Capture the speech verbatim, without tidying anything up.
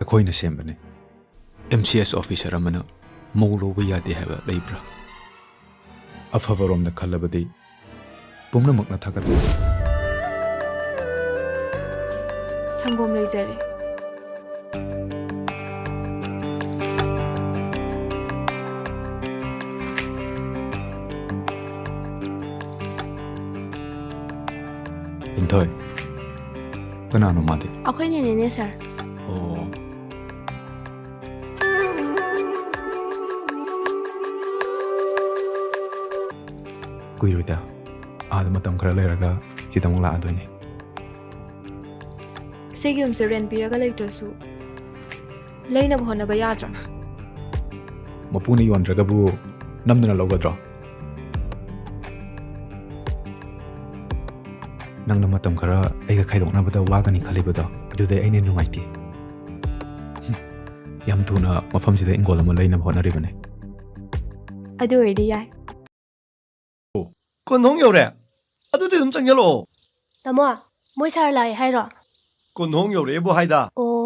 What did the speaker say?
ꯑꯩꯈꯣꯏꯅ ꯁꯦꯝꯕꯅꯤ꯫ M C S officer ꯑꯃꯅ ꯃꯧ ꯂꯧꯕ ꯌꯥꯗꯦ ꯍꯥꯏꯕ ꯂꯩꯕ꯭ꯔꯥ? ꯑꯐꯕꯔꯣꯝꯗ ꯈꯜꯂꯕꯗꯤ ꯄꯨꯝꯅꯃꯛꯅ ꯊꯥꯒꯠꯂꯤ꯫ ꯁꯪꯒꯣꯝ ꯂꯩꯖꯔꯦ꯫ ꯂꯤꯟꯊꯣꯏ, ꯀꯅꯥꯅꯣ ꯃꯥꯗꯤ? ꯑꯩꯈꯣꯏ ꯅꯦꯅꯦꯅꯦ, ꯁꯥꯔ꯫ ꯑꯣ꯫ ꯀꯨꯏꯔꯣꯏꯗ꯫ ꯑꯥꯗ ꯃꯇꯝ ꯈꯔ ꯂꯩꯔꯒ ꯁꯤꯗ ꯑꯃꯨꯛ ꯂꯥꯛꯑꯗꯣꯏꯅꯦ꯫ ꯁꯤꯒꯤ ꯌꯨꯝꯁꯦ ꯔꯦꯟ ꯄꯤꯔꯒ ꯂꯩꯇ꯭ꯔꯁꯨ ꯂꯩꯅꯕ ꯍꯣꯠꯅꯕ ꯌꯥꯗ꯭ꯔꯥ? ꯃꯄꯨꯅ ꯌꯣꯟꯗ꯭ꯔꯒꯕꯨ ꯅꯝꯗꯅ ꯂꯧꯒꯗ꯭ꯔꯣ? ꯅꯪꯅ ꯃꯇꯝ ꯈꯔ ꯑꯩꯒ ꯈꯥꯏꯗꯣꯛꯅꯕꯗ ꯋꯥꯒꯅꯤ ꯈꯜꯂꯤꯕꯗꯣ, ꯑꯗꯨꯗꯩ ꯑꯩꯅ ꯅꯨꯡꯉꯥꯏꯇꯦ꯫ ꯌꯥꯝ ꯊꯨꯅ ꯃꯐꯝꯁꯤꯗ ꯏꯪꯒꯣꯜ ꯑꯃ ꯂꯩꯅꯕ ꯍꯣꯠꯅꯔꯤꯕꯅꯦ꯫ ꯑꯗꯨ ꯑꯣꯏꯔꯗꯤ ꯌꯥꯏ꯫ ꯀꯣꯟꯊꯣꯡ ꯌꯧꯔꯦ꯫ ꯑꯗꯨꯗꯤ ꯑꯗꯨꯝ ꯆꯪꯁꯤꯜꯂꯛꯑꯣ꯫ ꯇꯥꯃꯣ, ꯃꯣꯏ ꯁꯥꯔ ꯂꯥꯛꯑꯦ ꯍꯥꯏꯔꯣ? ꯀꯣꯟꯊꯣꯡ ꯌꯧꯔꯛꯑꯦꯕꯨ ꯍꯥꯏꯗ꯫ ꯑꯣ꯫